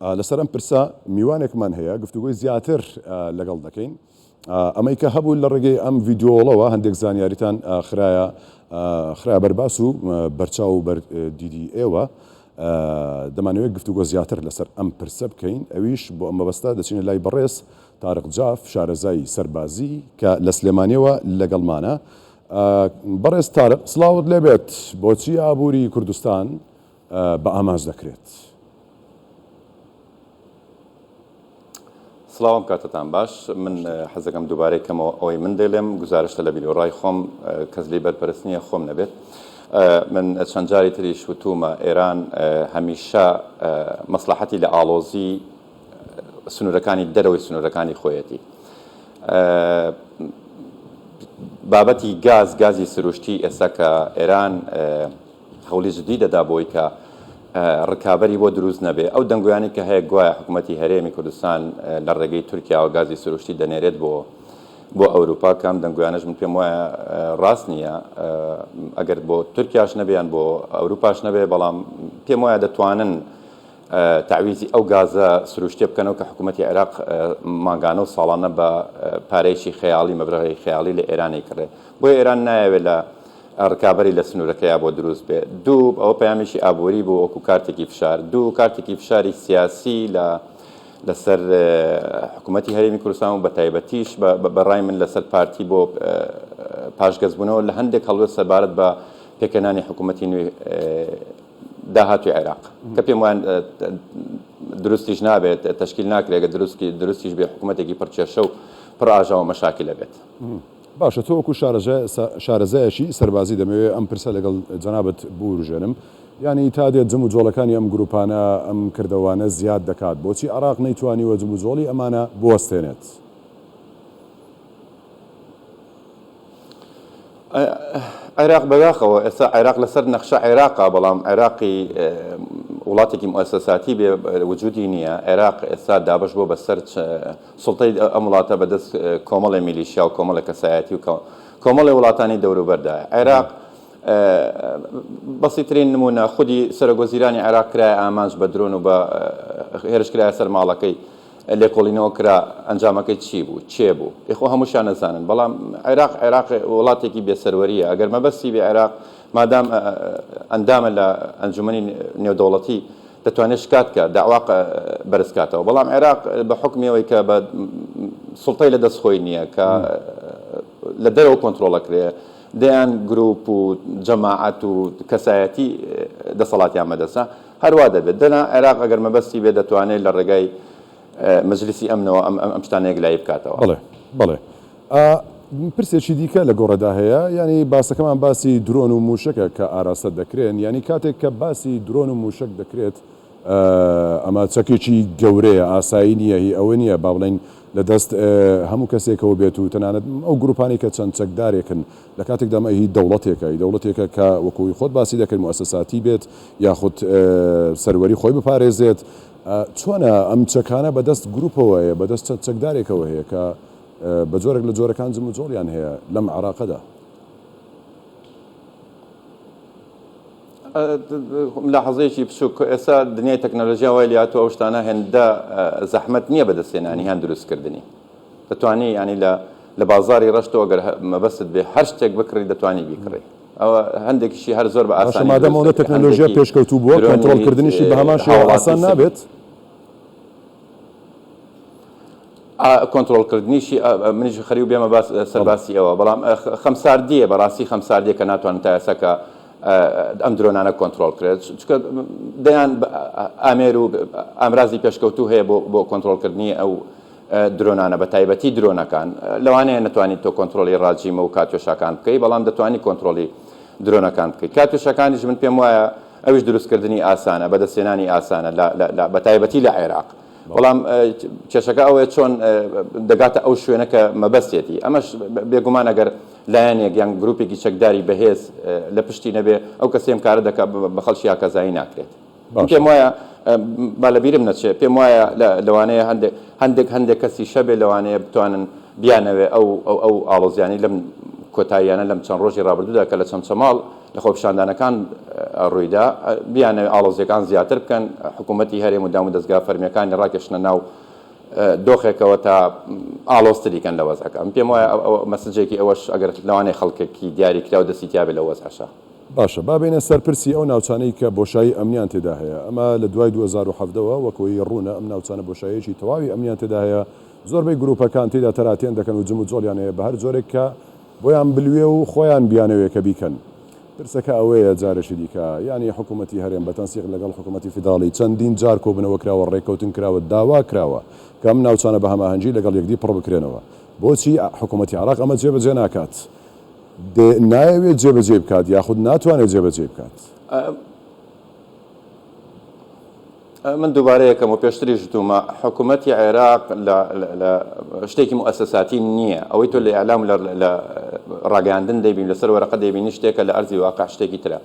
لەسەر ئەم پرسە میوانێکمان هەیە گفتوگۆی زیاتر لەگەڵ دەکەین. ئەمەی کە هەبوو لە ڕێگەی ئەم ڤیدیۆڵەوە هەندێک زانیاریتان خرایە خرایە بەرباس و بەرچاو و بەر دیدی ئێوە. دەمانەوێت گفتوگۆ زیاتر لەسەر ئەم پرسە بکەین، ئەویش بۆ ئەم مەبەستە دەچینە لای بەڕێز تارق جاف شارەزای سەربازی کە لە سلێمانیەوە لەگەڵمانە. بەڕێز تارق سڵاوت لێبێت، بۆچی ئابووری کوردستان بە ئامانج دەکرێت؟ سڵاو ئەم کاتەتان باش من حەزەکەم دووبارەی کەمەوە ئەوەی من دەیڵێم گوزارشتە لە بیروڕای خۆم کەس لێی بەرپرس نییە خۆم نەبێت من چەند جاری تریش وتومە ئێران هەمیشە مەسلحەتی لە ئاڵۆزی سنوورەکانی دەرەوەی سنوورەکانی خۆیەتی بابەتی گاز گازی سروشتی ئێستا کە ئێران هەوڵی جدی دەدا بۆی کە ڕکابەری بۆ دروست نەبێ. ئەو دەنگۆیانەی کە هەیە گوایە حکوومەتی هەرێمی کوردستان لە ڕێگەی تورکیاوە گازی سروشتی دەنێرێت بۆ بۆ ئەوروپا کە ئەم دەنگۆیانەش من پێم وایە ڕاست نییە ئەگەر بۆ تورکیاش نەبێ یان بۆ ئەوروپاش نەبێ بەڵام پێم وایە دەتوانن تەعویزی ئەو گازە سروشتیە بکەنەوە کە حکوومەتی عێراق مانگانە و ساڵانە بە پارەیەکی خەیاڵی مەبلەغێکی خەیاڵی لە ئێران ئەیکڕێ بۆیە ئێران نایەوێت لە ڕکابەری لە سنوورەکەیا بۆ دروست بێ. دوو، ئەوە پەیامێکی ئابووری بوو وەکوو کارتێکی فشار. دوو، کارتێکی فشاری سیاسی لە لەسەر حکوومەتی هەرێمی کوردستان و بەتایبەتیش بە ڕای من لەسەر پارتی بۆ پاشگەزبوونەوە لە هەندێک هەڵوێست سەبارەت بە پێکهێنانی حکوومەتی نوێی داهاتووی عێراق کە پێم وایە دروستیش نابێت، تەشکیل ناکرێت، گەر دروستیش بێ حکوومەتێکی پڕ کێشە و پڕ ئاژاوە مەشاکیل ئەبێت. باشە تۆ وەکو شارەزایەکی سەربازی دەمەوێ ئەم پرسە لەگەڵ جەنابت بوروژێنم یانی تا دێت جموجۆڵەکانی ئەم گروپانە ئەم کردەوانە زیاد دەکات بۆچی عێراق نەیتوانیوە جموجۆڵی ئەمانە بوەستێنێت؟ عێراق بەداخەوە ئێستا عێراق لەسەر نەخشە عێراقە بەڵام عێراقی وڵاتێکی موئەسەساتی بێ وجودی نییە عێراق ئێستا دابەش بۆ بەسەر سوڵتەی ئەم وڵاتە بە دەست کۆمەڵێ میلیشیا و کۆمەڵێ کەسایەتی و کۆمەڵێ وڵاتانی دەوروبەردایە. عێراق بەسیترین نموونە خودی سەرۆکوەزیرانی عێراق کرایە ئامانج بە درۆن و بە هێرش کرایە سەر ماڵەکەی، لێکۆڵینەوە کرا ئەنجامەکەی چی بوو؟ کێ بوو؟ ئێ خۆ هەمووشیان ئەزانن. بەڵام عێراق عێراق وڵاتێکی بێ سەروەرییە. ئەگەر مەبەستی بێ عێراق مادام ئەندامە لە ئەنجومەنی نێودەوڵەتی دەتوانێت شکات کات، دەعوا بەرز کاتەوە، بەڵام عێراق بە حوکمی ئەوەی کە بە سوڵتەی لە دەست خۆی نییە، کە لە دەرەوە کۆنترۆڵ ئەکرێ، دەیان گروپ و جەماعەت و کەسایەتی دەسەڵاتیان بەدەستە، هەروا دەبێت. دەنا عێراق ئەگەر مەبەستی بێت دەتوانێت لە ڕێگای مەجلیسی ئەمنەوە ئەم شتانە یەکلایی بکاتەوە. بەڵێ بەڵێ. پرسێکی دیکە لە گۆڕێدا هەیە، یانی باسەکەمان باسی درۆن و مووشەکە کە ئاراستە دەکرێن، یانی کاتێک کە باسی درۆن و مووشەک دەکرێت ئەمە چەکێکی گەورەیە، ئاسایی نییە، هی ئەوە نییە با بڵێین لە دەست هەموو کەسێکەوە بێت و تەنانەت ئەو گرووپانەی کە چەند چەکدارێکن لە کاتێکدا ئەمە هی دەوڵەتێکە، هی دەوڵەتێکە کە وەکوو خۆت باسی دەکرد موئەسەساتی بێت یاخود سەروەری خۆی بپارێزێت، چۆنە ئەم چەکانە بە دەست گرووپەوە هەیە، بە دەست چەند چەکدارێکەوە هەیە کە بە جۆرێک لە جۆرەکان جموجۆڵیان هەیە لەم عێراقەدا. ملاحەزەیەکی بچووک، ئێستا دنیای تەکنەلۆژیا وای لێهاتووە ئەو شتانە هێندە زەحمەت نییە بەدەستهێنانی یان دروستکردنی. دەتوانی یانی لە لە بازاڕی ڕەش تۆ ئەگەر مەبەستت بێ هەر شتێک بکڕی دەتوانی بیکڕی. ئەوە هەندێکیشی هەر زۆر بە باشە ئاسانی مادام دروست ئەوەندە دەکرێ. تەکنەلۆژیا هەندێکی پێشکەوتوو بووە درۆنی کۆنترۆڵکردنیشی بە هەمان شێوە هاوڵاتی ئاسان سڤیل. نابێت؟ کۆنترۆڵکردنیشی منیش خەریک بێمە باس سەر بەڵێ. باسی ئەوە بەڵام خەمساردییە بەڕاستی خەمساردییە کە ناتوانن تا ئێستا کە ئەم درۆنانە کۆنترۆڵ کرێت چونکە دەیان ئامێر و ئامرازی پێشکەوتوو هەیە بۆ بۆ کۆنترۆڵکردنی ئەو درۆنانە بە تایبەتی درۆنەکان لەوانەیە نەتوانیت تۆ کۆنترۆڵی ڕاجیمە و کاتیۆشاکان بکەی بەڵام دەتوانی کۆنترۆڵی درۆنەکان بکەی کاتیۆشاکانیش من پێم وایە ئەویش دروستکردنی ئاسانە بەدەستهێنانی ئاسانە لە بە تایبەتی لە عێراق بەڵام کێشەکە ئەوەیە چۆن دەگاتە ئەو شوێنە کە مەبەستێتی ئەمەش بێگومان ئەگەر لایەنێک یان گروپێکی چەکداری بەهێز لە پشتی نەبێ ئەو کەسەی ئەم کارە دەکات بە خەڵکی هاکەزایی ناکرێت. من باشە. پێم وایە با لە بیرم نەچێ پێم وایە لەوانەیە هەندێک هەندێک هەندێک کەسیش هەبێ لەوانەیە بتوانن بیانەوێ ئەو ئەو ئەو ئاڵۆزیانەی لەم کۆتاییانە لەم چەند ڕۆژی ڕابردوودا کە لە چەمچەماڵ. لە خۆپیشاندانەکان ڕوویدا، بیانەوێت ئاڵۆزییەکان زیاتر بکەن، حکوومەتی هەرێم و دامودەزگا فەرمییەکانی ڕاکێشنە ناو دۆخێکەوە تا ئاڵۆزتری کەن لە وەزعەکە. من پێم وایە مەسجێکی ئەوەش ئەگەر لەوانەیە خەڵکێکی دیاریکراو دەستی تیابێت لەو وەزعەشا. باشە با بێینە سەر پرسی ئەو ناوچانەی کە بۆشایی ئەمنیان تێدا هەیە، ئەمە لە دوای 2017 وە وەک ئەوەی ڕوونە ئەم ناوچانە بۆشاییەکی تەواوی ئەمنیان تێدا هەیە، زۆربەی گروپەکان تێیدا تەراتێن دەکەن و جموجۆڵیان هەیە بە هەر جۆرێک کە بۆیان بلوێ و خۆیان بیانەوێ کە بیکەن. پرسەکە ئەوەیە جارێکی دیکە یانی حکوومەتی هەرێم بە تەنسیق لەگەڵ حکوومەتی فیدراڵی چەندین جار کۆبوونەوە کراوە، ڕێککەوتن کراوە، داوا کراوە کە ئەم ناوچانە بە هەماهەنگی لەگەڵ یەکدی پڕ بکرێنەوە. بۆچی حکوومەتی عێراق ئەمە جێبەجێ ناکات؟ دێ نایەوێت جێبەجێی بکات یاخود ناتوانێت جێبەجێی بکات؟ من دووبارە یەکەم و پێشتریش وتومە حکوومەتی عێراق لە لە شتێکی موئەسەساتی نییە ئەوەی تۆ لە ئیعلام لە لە ڕاگەیاندن دەیبین لەسەر وەرەقە دەیبینی شتێکە لە ئەرزی واقع شتێکی ترە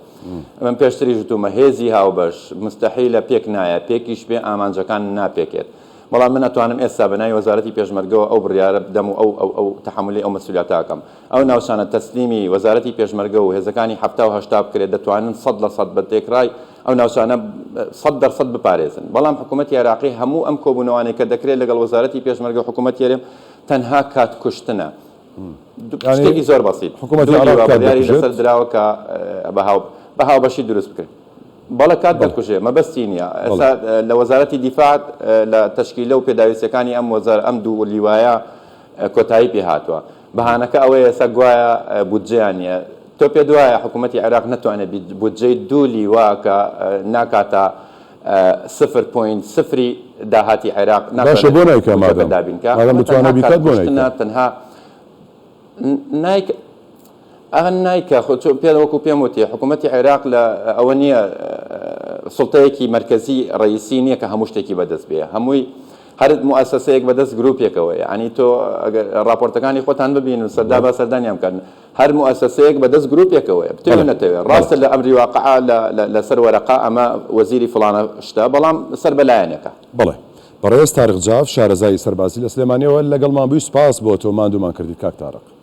من پێشتریش وتومە هێزی هاوبەش مستەحیلە پێک نایە پێکیش بێ ئامانجەکان ناپێکێت بەڵام من ئەتوانم ئێستا بە ناوی وەزارەتی پێشمەرگەوە ئەو بڕیارە بدەم و ئەو ئەو ئەو تەحەمولی ئەو مەسئولیاتە ئەکەم ئەو ناوچانە تەسلیمی وەزارەتی پێشمەرگە و هێزەکانی 70 و 80 بکرێت دەتوانن 100% بە تێکڕای ئەو ناوچانە 100% بپارێزن بەڵام حکوومەتی عێراقی هەموو ئەم کۆبوونەوانەی کە دەکرێت لەگەڵ وەزارەتی پێشمەرگە و حکوومەتی هەرێم تەنها کات کوشتنە شتێکی زۆر بەسیت حکوومەتی عێراق کات بڕیاری لەسەر دراوە کە بە هاوبەشی دروست بکرێت بەڵێ کات دەکوژێ مەبەستی نییە ئێستا لە وەزارەتی دیفاع لە تەشکیلە و پێداویستیەکانی ئەم وەزار ئەم دوو لیوایە کۆتایی پێ هاتووە بەهانەکە ئەوەیە ئێستا گوایە بودجەیان نییە تۆ پێت وایە حکوومەتی عێراق نەتوانێت بودجەی دوو لیوا کە ناکاتە سفر point سفری داهاتی عێراق باشە بۆ نایکا مادام دابینکە مادام بتوانێت بیکات بۆ نایکا تەنها نایکا ئەغە نایکا خۆ چۆ پێ وەکو پێم وتی حکوومەتی عێراق لە ئەوە نییە سوڵتەیەکی مەرکەزی ڕئیسی نییە کە هەموو شتێکی بەدەست بێ هەمووی هەر موئەسەسەیەک بەدەست گروپێکەوەیە یانی تۆ ئەگەر ڕاپۆرتەکانی خۆتان ببینن سەردا با سەردانیان بکەن هەر موئەسەسەیەک بەدەست گروپێکەوەیە بتەوێ نەتەوێ ڕاستە لە ئەمری واقعا لەسەر وەرەقە ئەمە وەزیری فڵانە شتە بەڵام سەر بە لایەنێکە. بەڵێ. بەڕێز تارق جاف شارەزای سەربازی لە سلێمانیەوە لەگەڵمان بووی سوپاس بۆ تۆ ماندوومان کردیت کاک تارق.